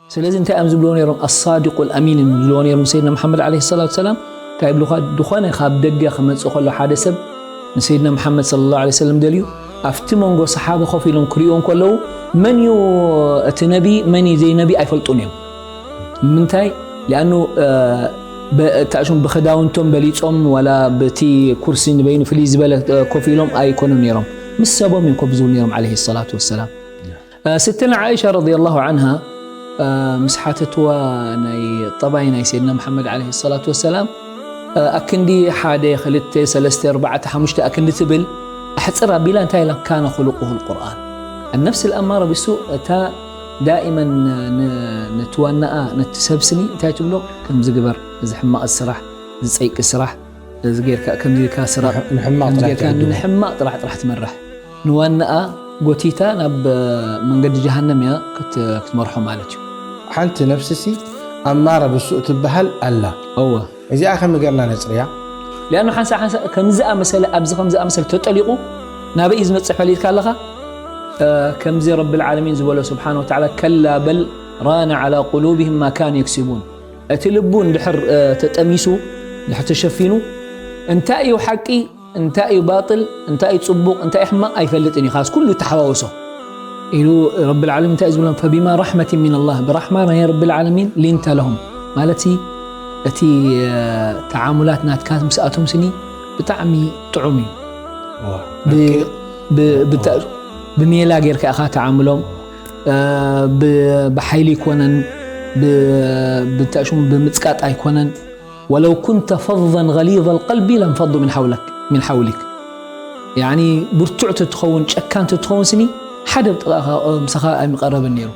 ስለዚ እንታይ እዮም ዝብልዎ ነይሮም? ኣሳዲቁ ልኣሚን እዮም ዝብልዎ ነይሮም ንሰይድና መሓመድ ዓለይሂ ሰላቱ ሰላም። እንታይ ይብሉኻ? ዝኾነ ካብ ደገ ክመጽእ ከሎ ሓደ ሰብ ንሰይድና መሓመድ ሰለላሁ ዓለይሂ ወሰለም ደልዩ፣ ኣብቲ መንጎ ሰሓቢ ኮፍ ኢሎም ክሪእዎ ከለዉ፣ መን እዩ እቲ ነቢ፣ መን እዩ ዘይነቢ ኣይፈልጡን እዮም። ምንታይ? ሊኣኑ፣ እ፣ በ-፣ እታሽም ብኽዳውንቶም በሊጾም፣ ዋላ በቲ ኩርሲ ንበይኑ ፍልይ ዝበለ፣ እ፣ ኮፍ ኢሎም ኣይኮኑን ነይሮም። ምስ ሰቦም እዮም ኮፍ ዝብሉ ነይሮም፣ ዓለይሂ ሰላቱ ወሰላም። እ፣ ስትልና ዓኢሻ ረዲየላሁ ዓንሃ፣ እ፣ ምስ ሓተትዋ ናይ ጠባይ ናይ ሰይድና መሓመድ ዓለይሂ ሰላቱ ወሰላም፣ እ፣ ኣክንዲ ሓደ፣ ክልተ፣ ሰለስተ፣ ኣርባዕተ፣ ሓሙሽተ ኣክንዲ ትብል ኣሕጽር ኣቢላ እንታይ ኢላ? ካነ ኹሉቁሁ ልቁርኣን። ኣነፍስ ልኣማራ ቢሱ፣ እታ ዳኢመን ን-፣ ነቲ ዋናኣ፣ ነቲ ሰብ ስኒ እንታይ ትብሎ? ከምዚ ግበር፣ እዚ ሕማቕ ስራሕ፣ እዚ ጸይቂ ስራሕ፣ እዚ ጌርካ፣ ከምዚ ጌርካ ስራሕ፣ ንሕ-፣ ንሕማቕ ከምዚ ጥራሕ ጌርካ ትዕድሞ። ንሕማቕ ጥራሕ ጥራሕ ትመርሕ። ንዋናኣ ጎቲታ ናብ መንገዲ ጀሃነም እያ ክት-፣ ክትመርሖ ማለት እዩ። ሓንቲ ነፍስሲ ኣማራ ብሱእ ትበሃል ኣላ። እወ። እዚኣ ከመይ ጌርና ነጽርያ? ሊኣኑ ሓንሳእ ሓንሳእ ከምዚ ኣመሰለ፣ ኣብዚ ከምዚ ኣመሰለ ተጠሊቑ ናበይ እዩ ዝመጽእ ፈሊጥካ ኣለኻ? እ፣ ከምዚ ረብል ዓለሚን ዝበሎ ስብሓነ ወተዓላ፣ "ከላ በል ራነ ዓላ ቁሉብህም ማ ካኑ የክሲቡን።" እቲ ልቡ እንድሕር፣ እ፣ ተጠሚሱ፣ እንድሕር ተሸፊኑ፣ እንታይ እዩ ሓቂ፣ እንታይ እዩ ባጥል፣ እንታይ እዩ ጽቡቕ፣ እንታይ እዩ ሕማቕ ኣይፈልጥን እዩ። ካስ ኩሉ ተሓዋወሶ። ኢሉ ረብል ዓለሚን እንታይ እዩ ዝብሎም? "ፈቢማ ረሕመቲን ሚነላህ"፣ ብራሕማ ናይ ረብል ዓለሚን ሊንተ ለሁም። ማለት እቲ፣ እ፣ ተዓሙላት ናትካ ምስኣቶም ስኒ ብጣዕሚ ጥዑም እዩ። ዋ፣ ብ-፣ ረቂቕ። ብ-፣ ብታ-፣ ብሜላ ጌርካ ኢኻ ተዓምሎም። እ፣ ብ-፣ ብሓይሊ ኣይኮነን፣ ብ-፣ ብታሽሙ ብምጽቃጥ ኣይኮነን። "ወለው ኩንተ ፈዘን ገሊዘል ቀልቢ ለንፈዱ ሚን ሓውለክ፣ ሚን ሓውሊክ።" ያኒ ብርቱዕ ተትኸውን፣ ጨካን ተትኸውን ስኒ ሓደ ብጥቓኻ፣ እ፣ ምሳኻ ኣይምቐረብን ነይሩ።